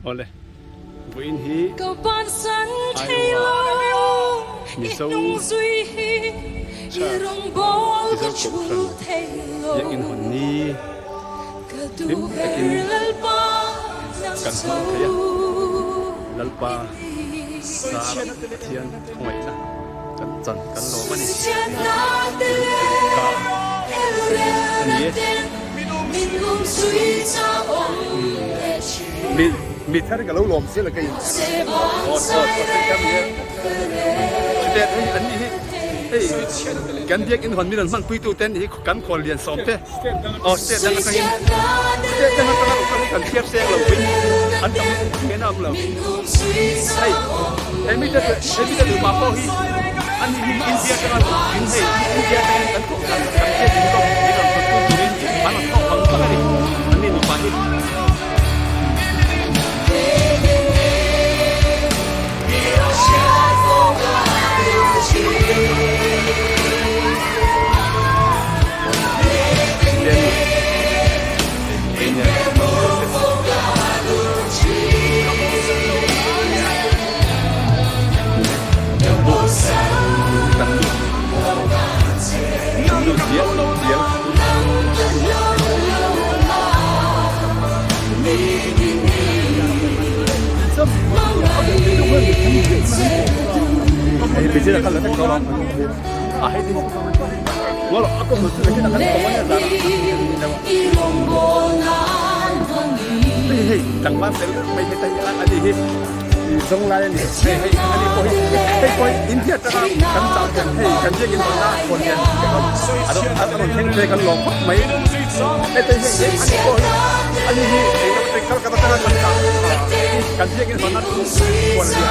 Awle, vawiin hi Iowa Mizo Church Mizo Kohhran biakinn hawn ni hlim takin kan hmang thei a, Lalpa zar Pathian khawngaihna kan chan kan lawm a ni. Ka a ni e. Mi mi thar ka lo lawm zel a ka in awt awt pasal ka ni e. Chuteh hei an ni hi hei kan biakinn hawn min rawn hmanpui tu te an ni hi kan khawl lian sawm te aw state dang atangin state dang atanga lo kal hi kan chhiar seng lo pui an tam hian a awm lo hei he mite he mite nupa pawh hi an ni hi India atanga lo in hei India atangin kan kohhran kan biakinn pawh min rawn hmanpui turin an rawn thawk vang vang a ni an ni nupa hi. Hei tlangval fel mai hi tai a ni hi zawng lai a ni hei hei a ni pawh hi hei pawh hi India atanga kan chah hian hei kan biakinn hawnna hawn hian a rawn thleng te kan lawm khawp mai hei te hi hei a ni pawh hi a ni hi eng emaw Calcutta atanga kan chah kan biakinn hawnna huan a ni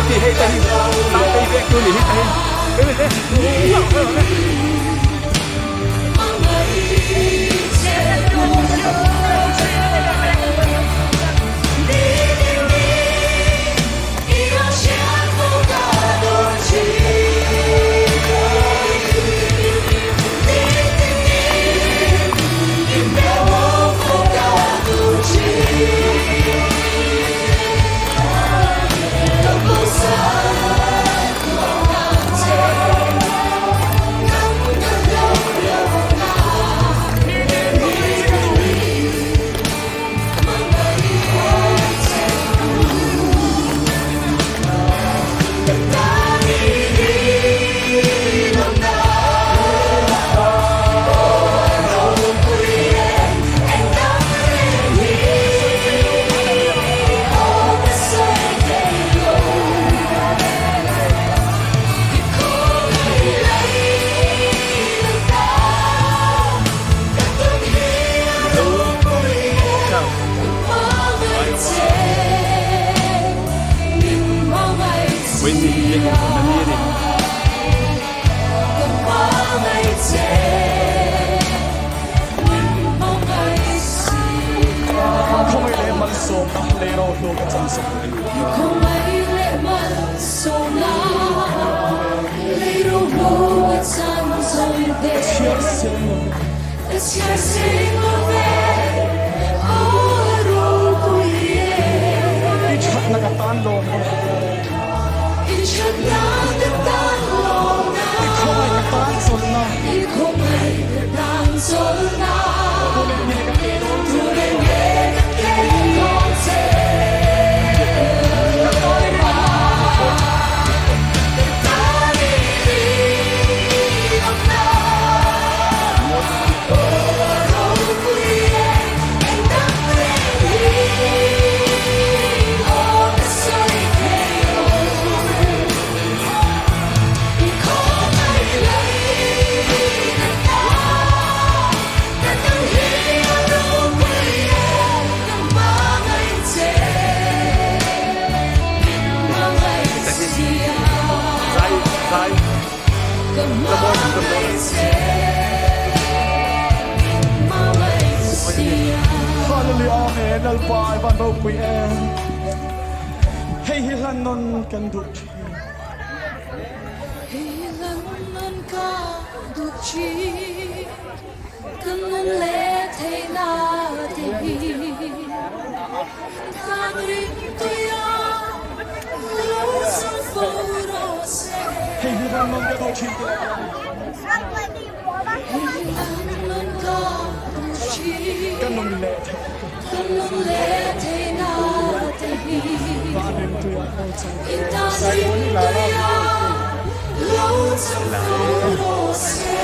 duty hei te hi Sangtei vek chu ni hi te hi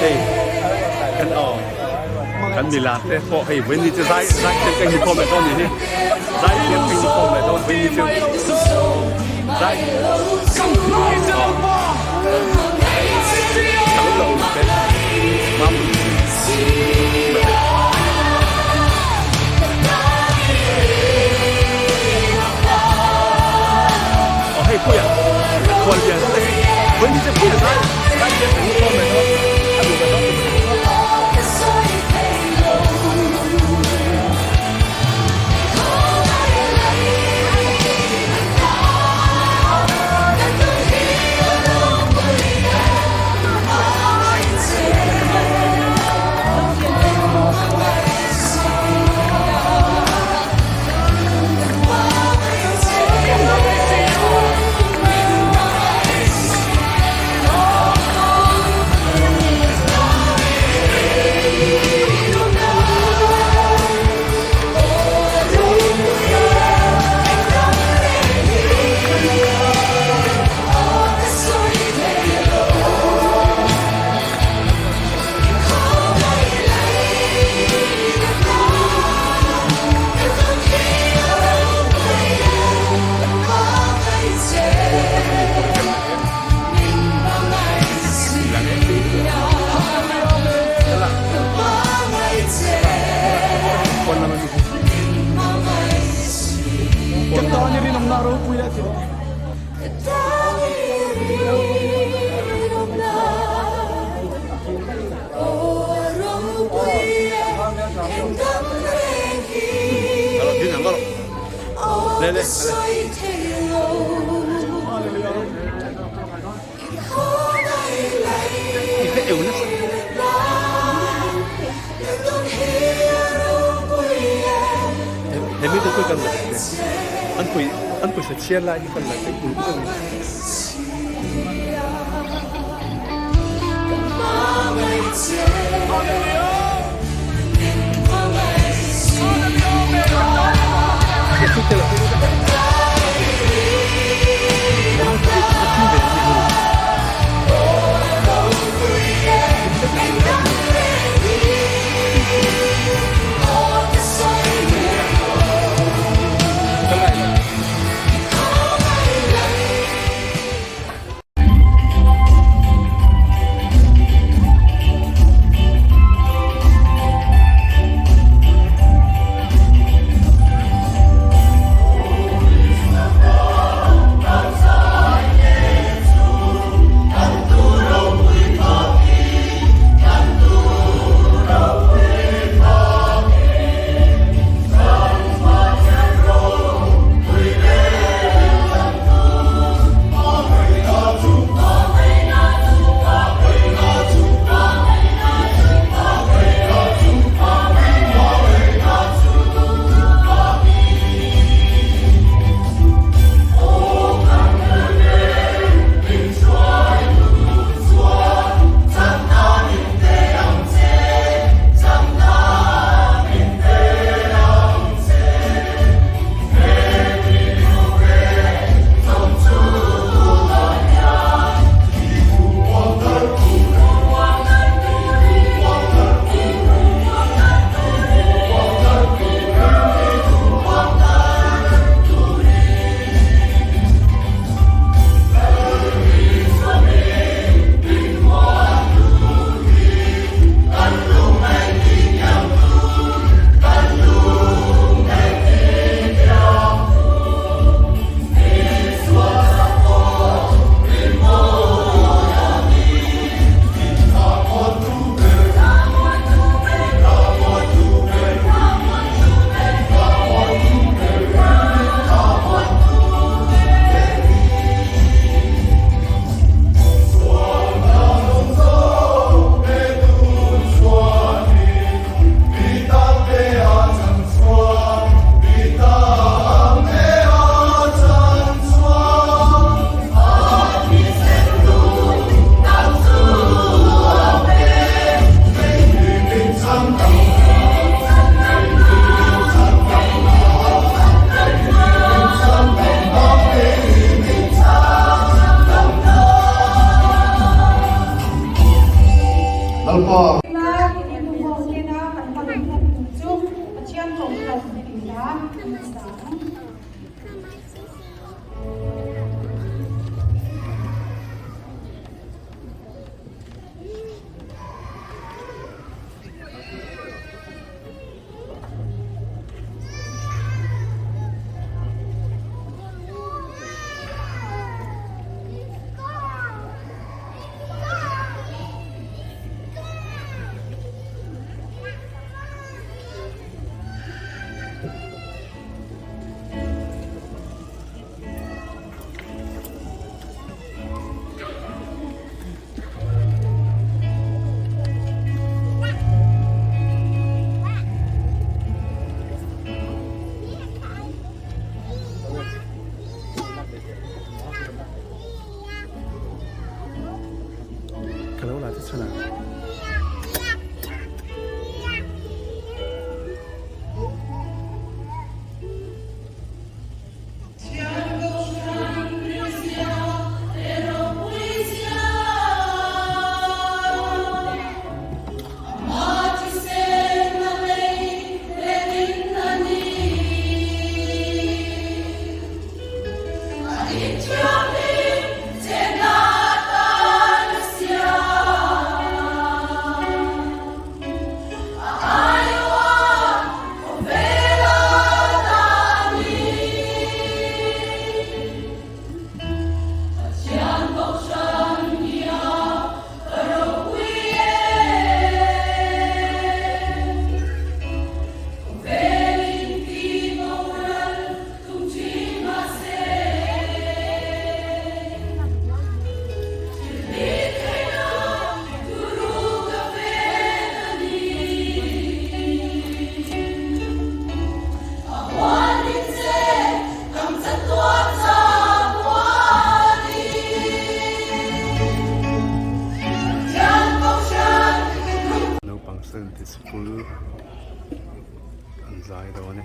Hei kan aw kan milar te pawh hei vawiin ni chu zai zai thiam ka inkhawm leh dawn nih hi zai thiam ka inkhawm leh dawn vawiin ni chu zai aw ka lo la uluk e mam Aw hei puia khual lian te hi vawiin ni chu puia zai zai thiam ka inkhawm leh dawn a duh leh dawn. Le le. I ka eu nasa. He mi te chu kan la an pui an pawisa chhiar lai hi kan la thei ul ul. Ka lo la te chhan a. School an zai dawn e.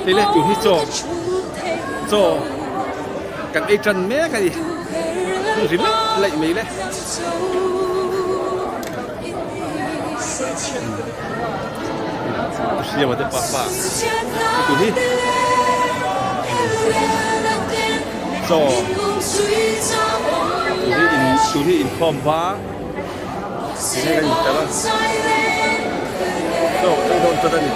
Hei le tun hi chaw chaw kan ei tan mek a ni ri laih laih mai le. Hriama te papa tun hi chaw tun hi in tun hi inkhawm vang Tinge kan intel a chaw ei dawn chat a ni.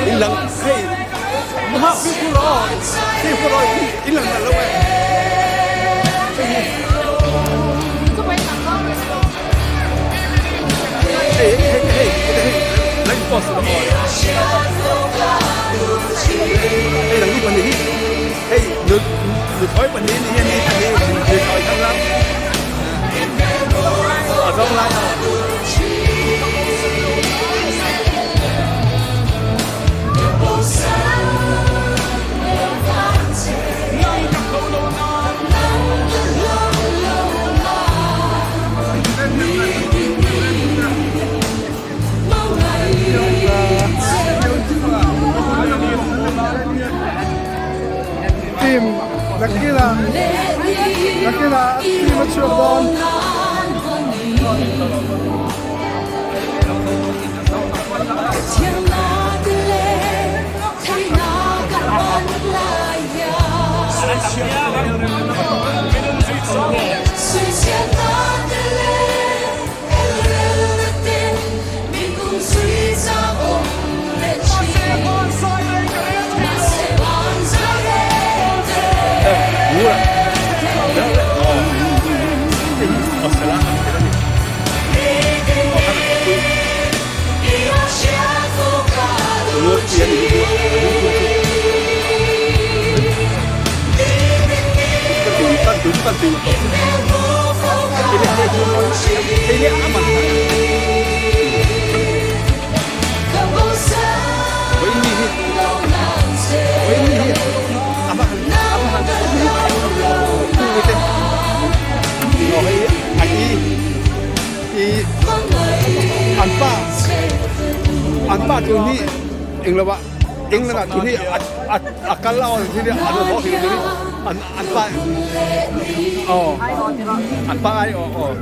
In lang hei hah fimkhur rawh aw fimkhur rawh in lang nalh lo e hei hi. Hei hei hei hei lang post rawh aw hei lang ni pahnih hi hei nu nuthlawi pahnih ni hian ni pahnih nuthlawi thanglam a zawng lai a. Team nakinah nakinah team a chhuak dawn. An pa tun hi englo ah England ah tun hi a kal a an rawn haw thei lo tun hi an an pa aw an pa ai aw aw.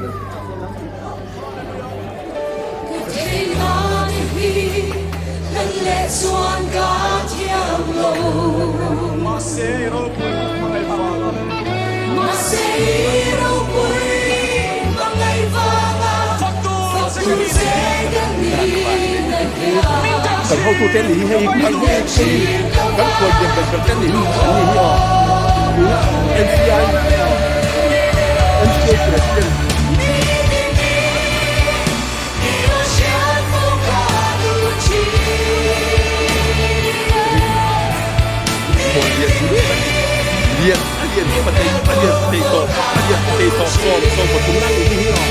Kan hotute an nih hi hei kan kan khuallian ber ber te an nih hi an nih hi aw tuna NCI NCA President Khuallian lian a lian em a thei a lian thei tawp a lian thei tawp 13 lai a nih hi aw.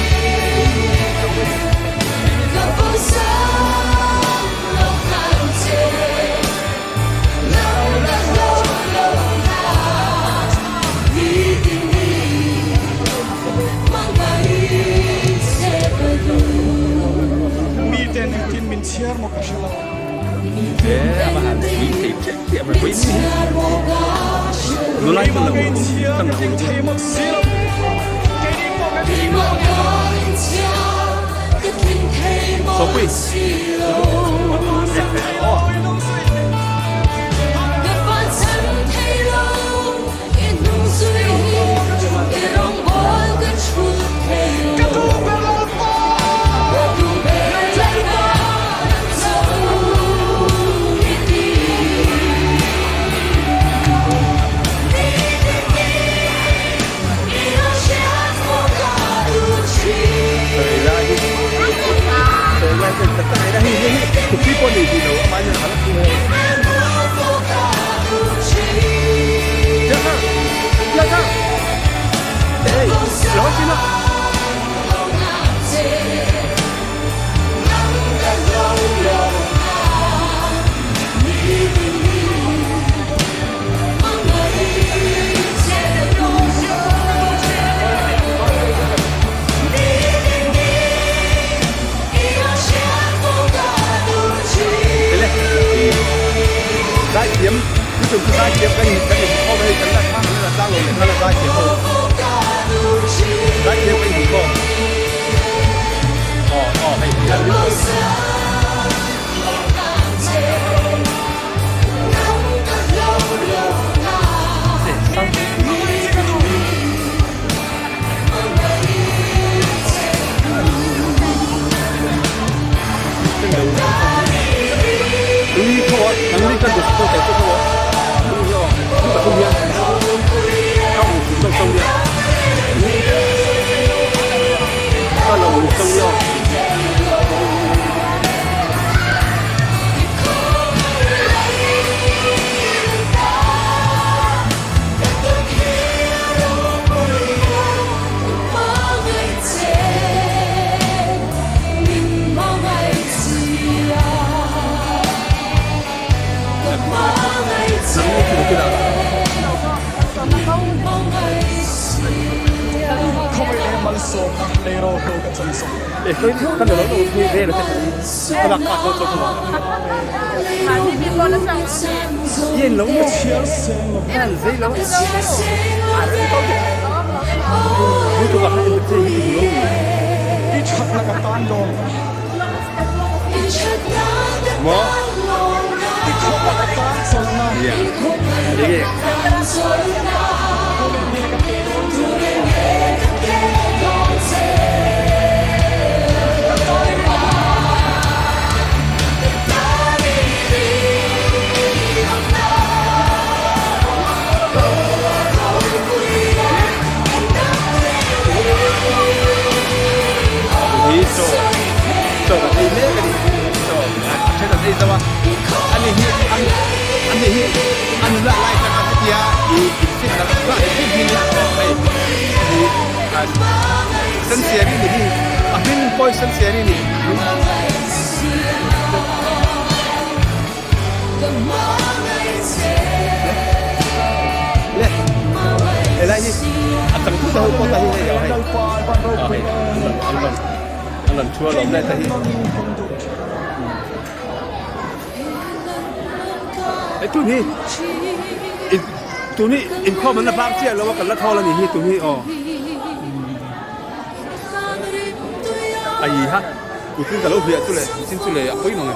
Zaithiam chu chu zaithiam kan in kan in khawm hei kan la thlang la tlang lo leh khala zaithiam ho zaithiam kan in khawm aw aw hei Hi chaw chaw kan ei mek a ni chaw a then an ei zo a ani hi an ani hi an la lai tak a hetia i in fit na la hi hmin hei hi sensiari ni hi a hmin pawh sensiari ni. Le helai hi a changtu te ho pawh ta hi hei hei a hei an rawn an rawn an rawn thu alawm le ta hi. Hei tun hi in tun hi inkhawm an la bang chiah lo a kan la thawl a nih hi tun hi aw. Ai ha kuttin ka lo hliah chu le chin chu le a pawi mang e.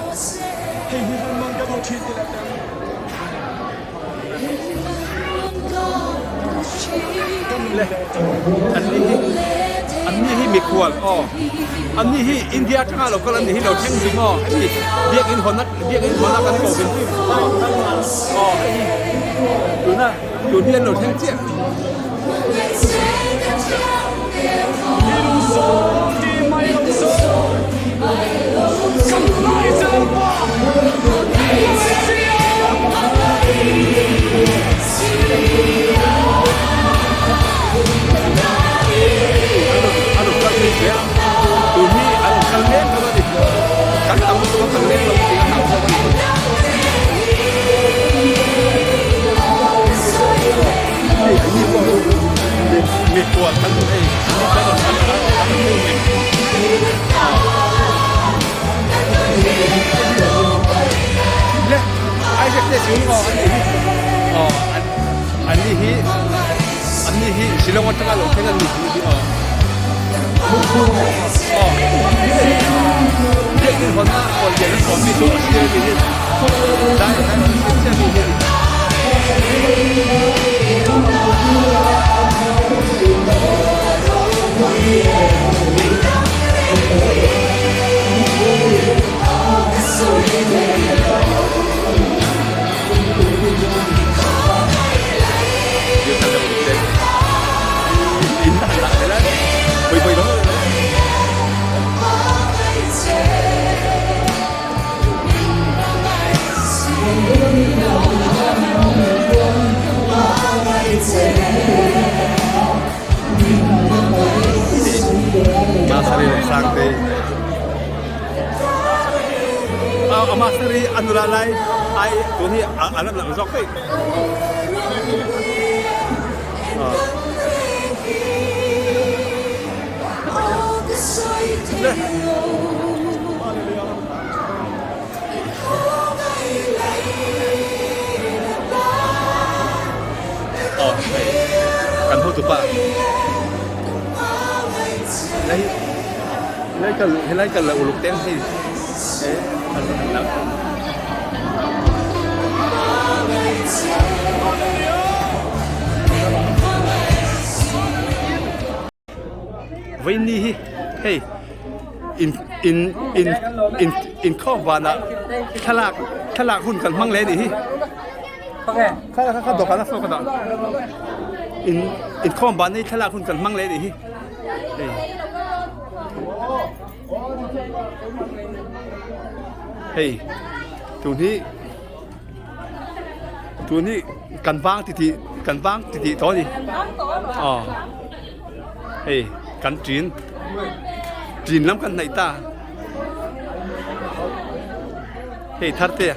Le an ni hi an ni hi mikhual aw an ni hi India atanga lo kal an ni hi lo thleng ding aw hemi biakin hawn a biakin hawn a kan ko hrim hrim aw aw hei hi tuna tun hi an lo thleng chiah. A rawn kal phei zel tun hi a rawn kal mek lo a ni kan tam lutuk a kal mek lo tih a hlauhawm a ni. Hei an ni pawh hi mikhual kan hei kan rawn kal a kan rawn hmu em le Isaac te chu aw an ni hi aw an ni hi an ni hi Shillong atanga lo thleng an ni hi aw aw biakinn hawnna kawl lian an sawm mi chu a sir a ni hi dai an sir chiah a ni hi. Master hi a nula lai ai tun hi a la lang zawk daih. Aw hei kan hotupa helai helai kal helai kal la uluk ten hei he an la Vaini hi hei in in in in inkhawm vanah thlalak thlalak hun kan hmang leh a nih hi kha kha kha dawhkan a saw ka dah in inkhawm van hi thlalak hun kan hmang leh a nih hi hei hei tun hi tun hi kan vang titih kan vang titih tawh a ni aw. Hei kan ṭin ṭin lam kan hnaih ta hei thar te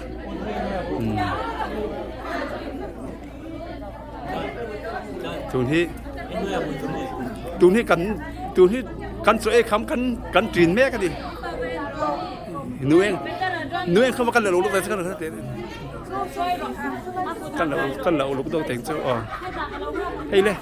tun hi tun hi kan tun hi kan chaw ei kham kan kan ṭin mek a ni nueng nueng kha kan la lo luk kan la kan la kan la uluk deuh teng chu aw hei le.